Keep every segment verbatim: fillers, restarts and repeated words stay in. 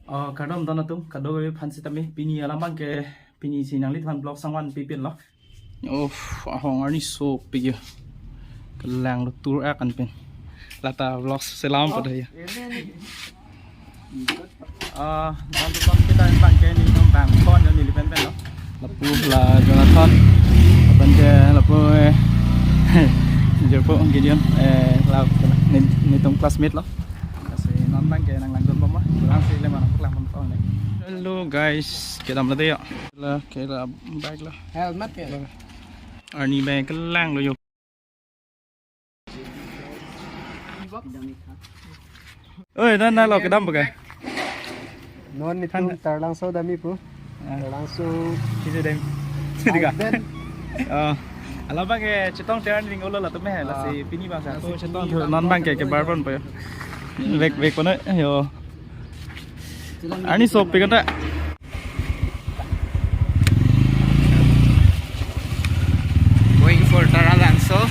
Oh, kardom don atum, kadokave aphan sitame, pini alam abangke, pini si nangliphan vlog sangvan pipin lo. Oh, ahong arni sopik yo. Kelang lo tur akan pen. Lata vlog selam pada ya. Ah, don atum kita abangke nelitum bang phone yo neli pen pen lo. Lapu la Jonathan. Abangke lapu, eh, jirpo Gideon, eh, la, neli, nelitum classmate lo. Lasi non abangke nanglangdun bom ma. Kurang si le mana pulang bom tong ne. Hello guys, kedam lo dei yo. La, ke la bike lo. Helmet ke? Arni bike kelang lo yo. Oi, dan na lo kedam baka. Non nelitum Taralangso damji pu. Ah. Taralangso. Kisi dem. Tiga. Husband. Oh. Alam abangke chetong teran ring ulo latum he, lasi pini bangsa. Lasi chetong pini tu non abangke kebar pon po yo. Vek vek pon yo. Arni sopik kan ta. Going for Taralangso.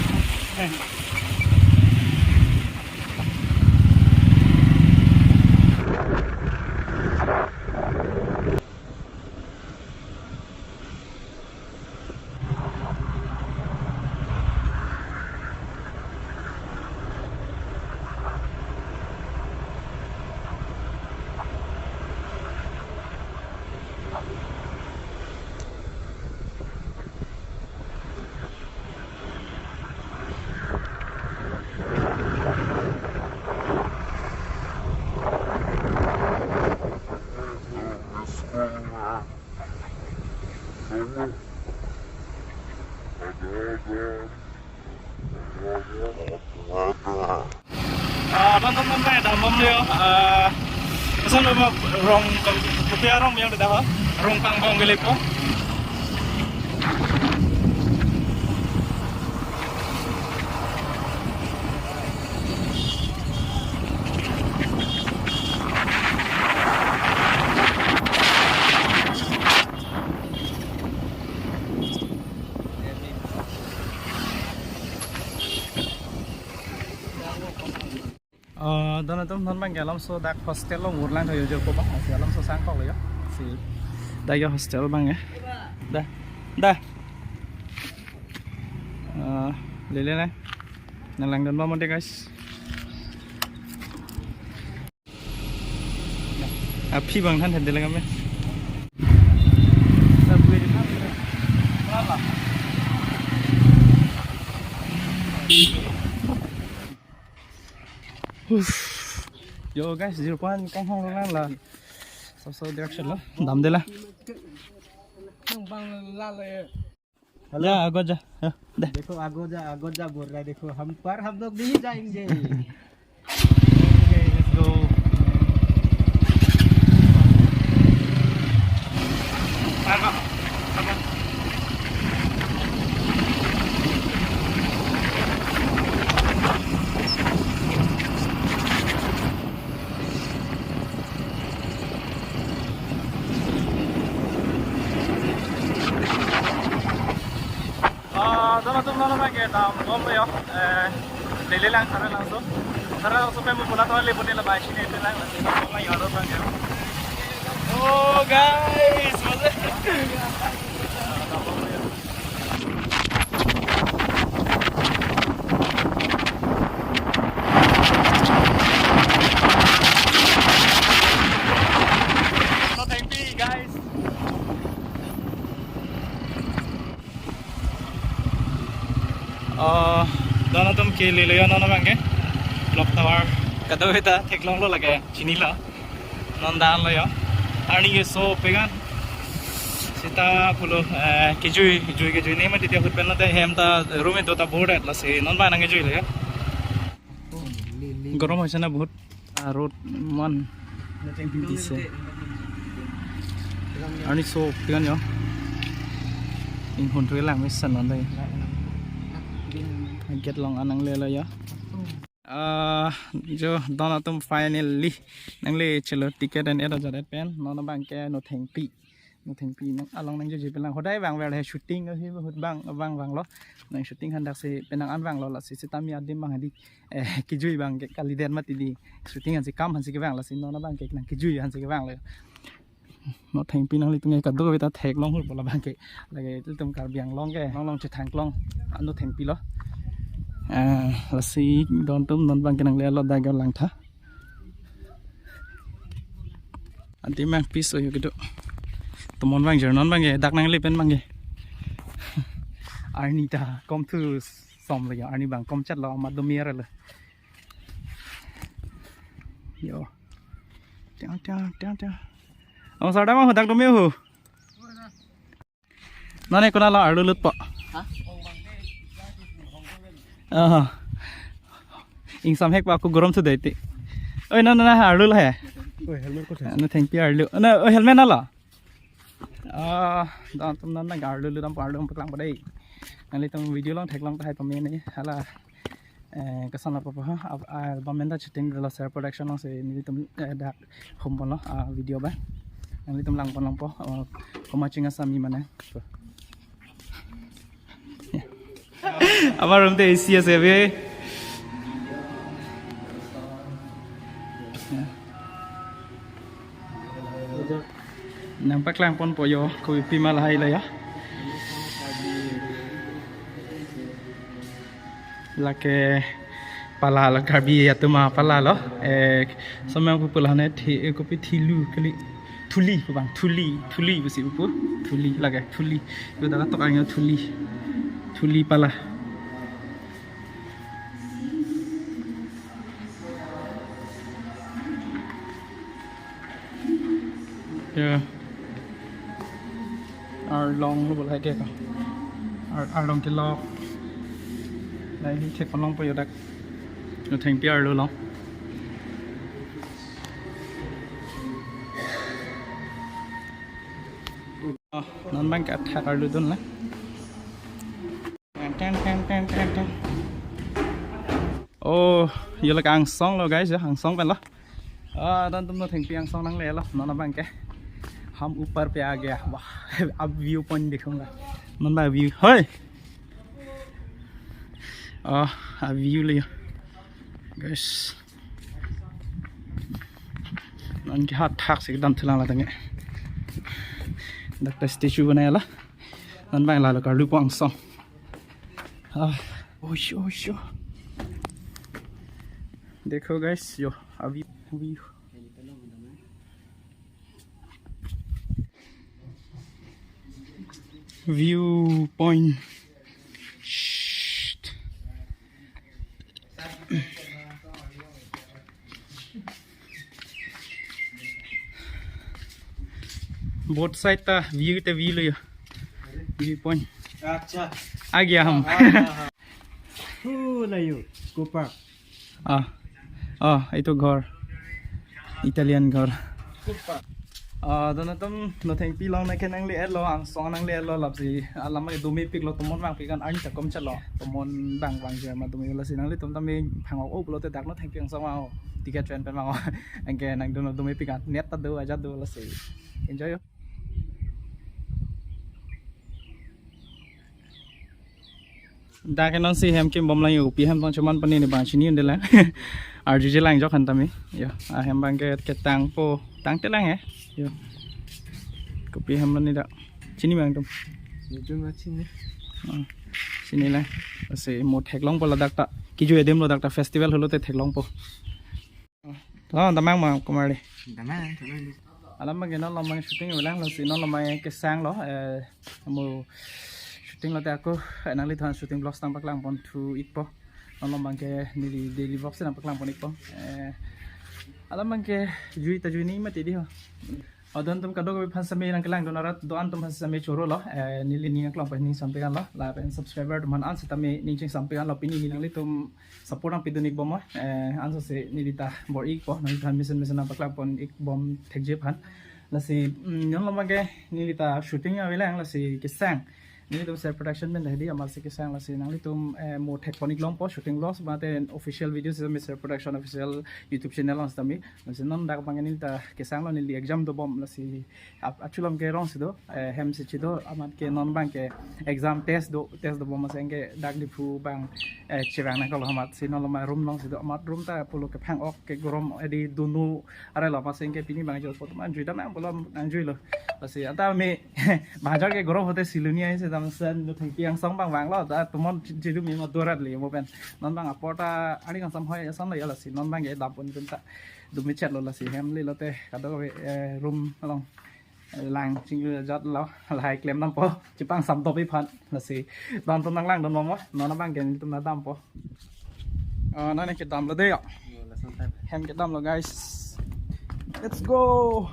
Ah, teman-teman, eh, dam bom yo. Ah, pesan bom rong, kopi arong yang dah, rong pangbong gelepo. Eh, don atum non abangke alam so dak hostel along urlang tho yo jirpo bang, si alam so sangkok lo yo. Si dak yo hostel abang ya. Dah. Dah. Eh, lele na. Nanglangdun bom dei guys. Aphi bang than than dei lang kami. Uff. Yo guys, zero point kang hong lang la. So so direction lo. Dam dei la. Nang bang la le. Hello. जा, आगे जा। हाँ, दे। देखो, आगे जा, आगे जा बोल रहा है। देखो, हम पर हम लोग नहीं जाएंगे। Okay, let's go. Ah, don atum, non abangke dam bom yo. Eh, lele lang Taralangso. Taralangso pen mo pula to le bone la bai sine te lang. Oh guys, so thank you guys. Oh, don atum ke lele yo non abangke. Clock tower. Kadokave ta theklong lo lake. Chini lo. Non dan lo yo. Arni ke sopik an. Sita pulo, eh, kejui, jui kejui ne mati dia hut pen lo te hem ta room itu ta board lasi non abang nang kejui lo yo. Gorom hoise na bahut. Ah, road man. Dise. Arni sopik an yo. Inghun thu lang misan non dei. Gate along an nangle lo yo. Ah, jo don atum finally nangle chelo ticket an era jadet pen non abangke Nothengpi. Nothengpi nang along nangjoji pelang hodai vangver he shooting he ahut vang vang vanglo. Nang shooting handak si penang an vanglo lasi sitame adim abang hadi, eh, kejui abang ke kalidet mati di. Shooting hansi kam hansi kevang lasi non abang ke nang kejui hansi kevanglo. Nothengpi nanglitum ke kadokave ta theklong ahut pu labang ke. Lake ilitum Karbi Anglong ke, Anglong Chethangklong anu thengpi lo. Eh, lasi don atum non abang ke nanglelo dak Langtha. Adim abang piso yo kedo. Tomon abang jer non abang ke, dak nangle pen abang ke. Arni ta kom thu som lo yo, arni abang kom chat lo, amat do mir lo. Yo. Tiang, tiang, tiang, tiang. Ong sarda ma dak do me hu. Nane konatlo arlu lutpo? Ha? Aha. Ingsam hek pa aku gorom sudah iti. Oi, nana, nana, arlu lo he. Oi, helmet ko. Nothengpi arlu. Na, oi, helmet nalo. Ah, don atum nana arlu lu dam arlu paklang padai. Nanglitum video along theklong tahai pamene hala. Eh, kasan apa ha? Ab-, ah, album enda shooting dolo Ser Production alongsi nelitum, eh, dak hum ponlo, ah, video abang. Nanglitum lang pon longpo, oh, komat chingsa mi mane. So. Ya. Abar room te A C ase be. Ya. Nangpaklang ponpo yo, kopi pi ma lahai lo ya. Lake pala lo, Karbi atum apala lo. Eh, somang pu pula ne thi, eh, kopi thilu kali. Thuli pu abang, thuli, thuli pusi pu. Thuli lake, thuli. Pu dak tok angyo thuli. Thuli pala. Ya. Arlong lo bolai ke ka. Ar-, arlong kelok. Lahai thek pon longpo yo dak. Nothengpi arlu along. Oh, non abang ke athak arlu dun la. Teng, teng, teng, teng, teng. Oh, yo lake angsong lo guys ya, angsong pen lo. Ah, don atum nothengpi angsong nanglelo, non abang ke. Hum upar pe aa gaya. Wah, ab view point dikhunga. Non abang view. Hoi. Ah, ab view lo ya. Guys. Non ke athak si dam thulang la tangke. Dak ta statue banai la. Non abang lalo karlupo angsong. Ah, oh, sure, sure. Dekho guys, yo, abhi, abhi. View point. Shh. Both side ta view ta view lo ya. View point. अच्छा। आ गया हम। हाँ, हाँ, हाँ। फूल आयो, Copa. Ah, ah, itu घर, Italian घर। Copa. Ah, don atum nothengpi along nangke nangle-etlo, angsong nangle-etlo, lapsi alam ke dome piklo, tomon vangpik an arni ta kom chatlo, tomon abang vang jer ma dome lasi nanglitum tame phang-ok-o pulote dak nothengpi angsong vang-o, ticket pen pen vang-o, anke nangdun dome pik an, net ta do, ajat do lasi. Enjoy yo. Dak ke non si hem kim bom lang yo, kopi hem tong choman pon ni bang chini unde lang. Arjuji lang jok han tame. Yo, ahem abang ke ketangpo, tangte lang he. Yo. Kopi hem lo ni dak. Chini bang atum. Itu ma chini. Ah, chini lang. Si mo theklongpo ladak ta. Kejui adim lo dak ta festival holo te theklongpo. Lo, damnang ma kumar di. Damnang, damnang di. Alam abang ke non along abang shooting avelang lasi non along abang kesang lo, eh, mo shooting lote ako, eh, nangliphan shooting vlogs nangpaklang pon thu ikpo. Non along abang ke neli daily vlogs nangpaklang pon ikpo. Eh, alam abang ke jui ta jui ni mati di ho. O don atum kadokave aphan sitame nangkelangdun arat, do-an atum aphan sitame choro lo, eh, neli ning aklong pen ning sampik an lo, lapen subscriber atum aphan an sitame ning ching sampik an lo, pini neli nanglitum support nangpidun ikbom, eh, ansose neli ta bor-i ikpo, nangliphan mesen mesen nangpaklang pon ikbom thekji aphan. Lasi, mm, non along abang ke neli ta shooting avelang lasi kesang. Nelitum Ser Production pen hedi amat si kesang, lasi nanglitum, eh, mo thekpon-ik longpo shooting vlogs mate official video sitame Ser Production official YouTube channel along sitame. Lasi non dak abang neli ta kesanglo, neli exam dobom, lasi ap-, achulam ke rong si do, eh, hem si chido, amat ke non abang ke exam test do, test dobom, masi anke dak Diphu abang, eh, chevang nangkok amat si non lo ma room along si do, amat room ta pulo kephang-ok, ke gorom hedi dunu arelo, masi anke pini abang jo foto man jui dam nang pulo nangjuilo. Lasi anta me bajar ke gorom hote siluni ai se dam sen do thengpi angsong abang vanglo, ta tomon chi-, chidu me ma dorat le mo pen. Non abang apor ta ani kangsam hoi ason lo ya, lasi non abang ke dampon pen ta dumi chetlo, lasi hem le lote kadokave, eh, room along, eh, lang chinglu jat lo, lahai klem dampo, chipang samtop iphan, lasi don atum nanglang don momo, non abang ke nelitum nangdampo. Ah, non ke damlo de ya. Hem ke damlo, guys. Let's go.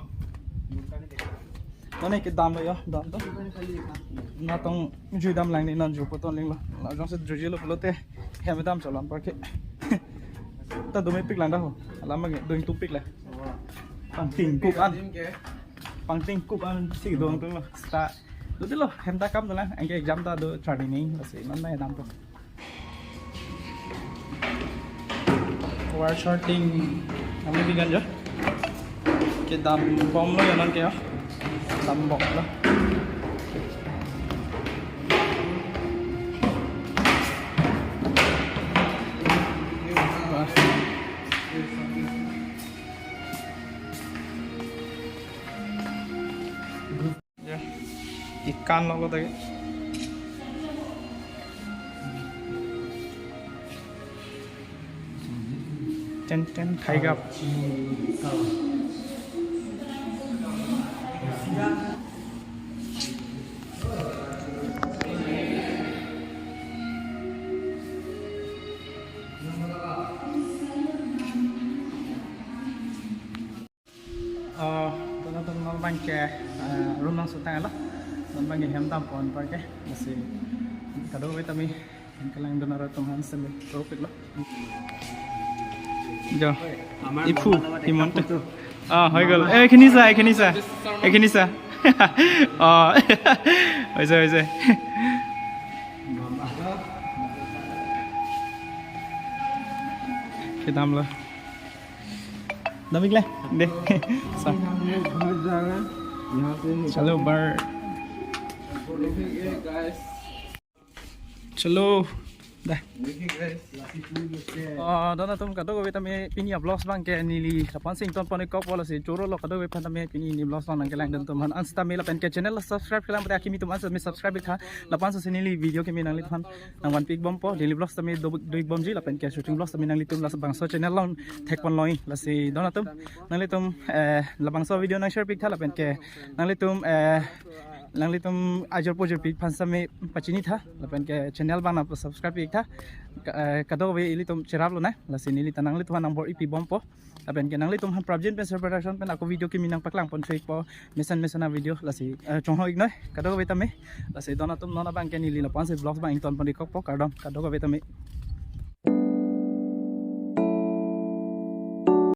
Non ke damlo ya, dam to. Natong jui dam lang ni non ju poton linglo. La jongsi juijilo pulote hem dam cholon parke. Ta dumi pik lang da ho. Alam abang dumi tu pik le. Pangting kup an. Pangting kup an si dong tu lo. Sta. Dodelo, hem ta kam dolang. Anke exam ta do training, lasi non nangdampo. Wire shorting kami bigan jo. Kedambomlo ya non ke ya. Dambomlo. Ya. Ikan lo tadi. Ten ten khaigap. Oh, don atum, non abang ke, eh, room along sutang lo. Non abang ke hem dampon parke. Lasi kadokave tame hem kelang don arat atum aphan seme tropik lo. Jo. Ipu, Himanta. Ah, hoi gol. Eh, kini sa, eh, kini sa. Eh, kini sa. Oh. Hoise, hoise. Kedamlo. Dam-ik le. De. Sa. Chalo, bar. Chalo. Da. Ah, don atum, kadokave tame pini avlogs abang ke neli lapu-an si ingtonpon-ik kokpo, lasi choro lo kadokave aphan tame pini neli vlogs abang nangkelang don atum aphan. An sitame lapen ke channel subscribe kelang pute akimi atum an sitame subscribe-ik tha. Lapu-an si neli video kimi nanglitum aphan nangvanpi-ik bompo, daily vlogs tame do, do-ik bomji, lapen ke shooting vlogs tame nanglitum labangso channel along thekpon longji. Lasi don atum, nanglitum, eh, labangso video nang share-ik tha, lapen ke nanglitum, eh, nanglitum ajor pojor pi aphan sitame pachini tha, lapen ke channel abang nang subscribe-ik tha. Ka-, eh, kadokave ilitum cherap lonang, lasi neli ta nanglitum aphan nangbor-ipi bompo. Lapen ke nanglitum aphan prapjin pen Ser Production pen ako video kimi nangpaklangpon-ikpo, mesen mesen a-video, lasi, eh, chonghong-ik noi kadokave tame. Lasi don atum, non abang ke neli lapu-an si vlogs abang ingtonpon-ik kokpo, kardom kadokave tame.